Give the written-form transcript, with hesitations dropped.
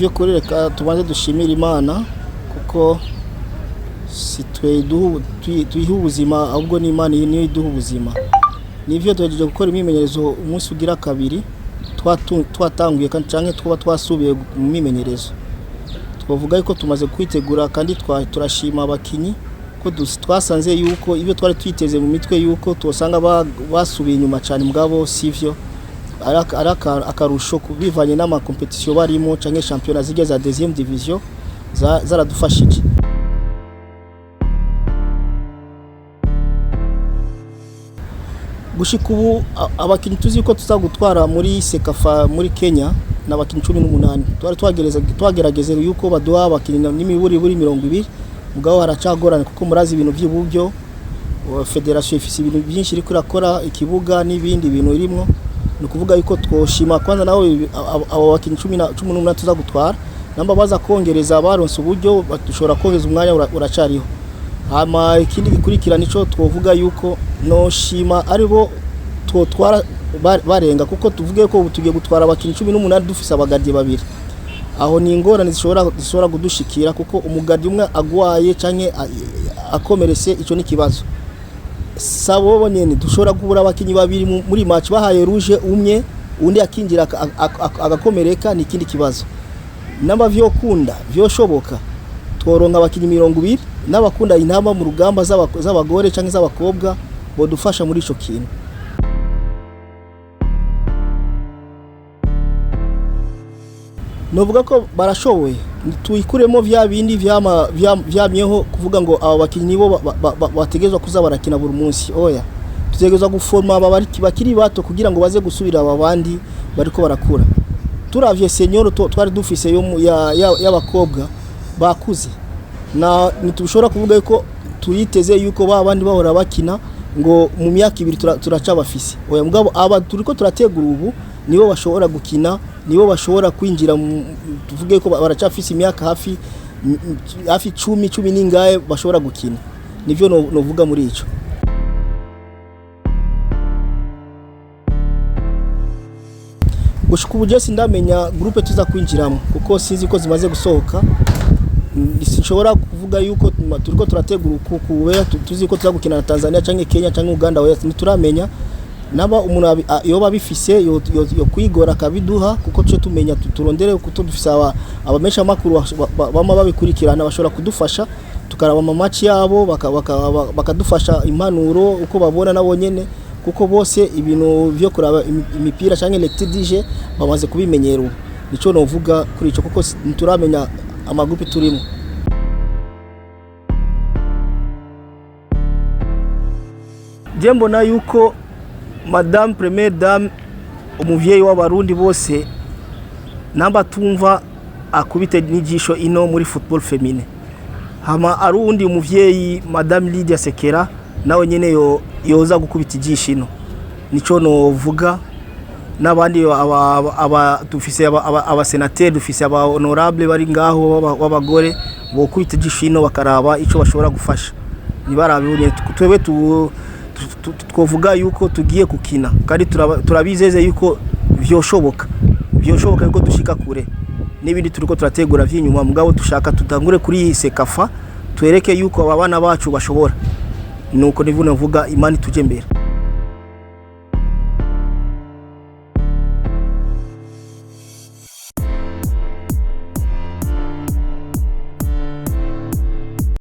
Vy'ukuri reka tubanze dushimire Imana, kuko si twe tuyiha ubuzima, ahubwo ni Imana niyo iduha ubuzima. Nivyo, duhejeje gukora imyimenyerezo umunsi ugira kabiri twatanguye canke twaba twasubiye mu myimenyerezo. Twavuga yuko tumaze kwitegura kandi turashima abakinyi ko twasanze yuko ibyo twari twiteze mu mitwe yuko twosanga basubiye inyuma cyane, mugabo sivyo. Ari akarusho bivanye n'ama compétition barimo canke championnat zijya za deuxième division zaradufashije. Gushika ubu abakinyi tuzi ko tuza gutwara muri CECAFA muri Kenya ni abakinyi 18. Twari twagerageze yuko baduha abakinyi n'imiburiburi 20, mugabo haracagorana kuko murazi ibintu by'uburyo. Fédération ifise ibintu byinshi iriko irakora, ikibuga n'ibindi bintu irimwo. Ni ukuvuga yuko twoshima kwanza nawe abo bakinyi 18 tuza gutwara, namba baza kongereza baronse uburyo dushobora kongereza, umwanya uracariho. Hama ikindi gikurikira nico twovuga yuko noshima aribo twotwara barenga, kuko tuvuge ko ubu tugiye gutwara abakinyi 18 dufise aba gardien babiri. Aho ni ingorane zishobora kudushikira, kuko umu gardien umwe agwaye canke akomeretse, ico ni kibazo. Sabo bonyene, dushobora kubura abakinyi babiri muri match, bahaye rouge umwe, undi akinjira agakomereka, ni ikindi kibazo. Namba vyokunda vyoshoboka tworonka abakinyi 20 n'abakunda intamba mu rugamba z'abagore canke z'abakobwa bodufasha muri ico kintu. Novuga ko barashoboye, tuyikuremo vya bindi vyama vyamyeho kuvuga ngo aba bakinyi nibo bategerezwa kuza barakina buri munsi. Oya, tutegerezwa guforma aba bakiri bato kugira ngo baze gusubira aba bandi bariko barakura. Turavye senior twari dufise yo y'abakobwa bakuze, na ntitushobora kuvuga yuko tuyiteze yuko ba bandi bahora bakina ngo mu myaka 2 turaca bafise. Oya, mugabo aba turiko turategura ubu nibo bashobora gukina, nibo bashobora kwinjira, tuvuge ko baracafise imyaka hafi 10, 10 n'ingahe bashobora gukina. Nivyo novuga muri ico. Gushika ubu je sindamenya groupe tuza kwinjiramo, kuko sinzi ko zimaze gusohoka. Sinshobora kuvuga yuko turiko turategura uku kubera tuzi ko tuza gukina na Tanzania canke Kenya canke Uganda. Oya, ntituramenya. Naba umuntu yoba abifise yo kwigora akabiduha, kuko tuce tumenya turondere, kuko dufise abamesha makuru bama babikurikirana, bashobora kudufasha tukaraba ama match yabo, bakadufasha impanuro uko babona nabo nyene, kuko bose ibintu vyo kuraba imipira canke lecture DJ bamaze kubimenyera ubu. Nico novuga kuri ico, kuko ntituramenya ama groupe turimo. Je mbona yuko Madame Première Dame, umuvyeyi w'Abarundi bose, namba tumva akubite n'ijisho ino muri football féminin. Hama ari uwundi umuvyeyi, Madame Lydia Sekera, nawe nyene yoza gukubita ijisho ino. Nico novuga. N'abandi dufise abasenateri, dufise aba honorable bari ngaho b'abagore bokubita ijisho ino bakaraba ico bashobora gufasha. Nibarabe nyene twebwe twovuga yuko tugiye gukina kandi turabizeze yuko vyoshoboka yuko dushika kure n'ibindi turiko turategura vy'inyuma. Mugabo dushaka tutangure kuri iyi CECAFA, twereke yuko aba bana bacu bashobora. Nuko nivyo navuga. Imana ituje imbere.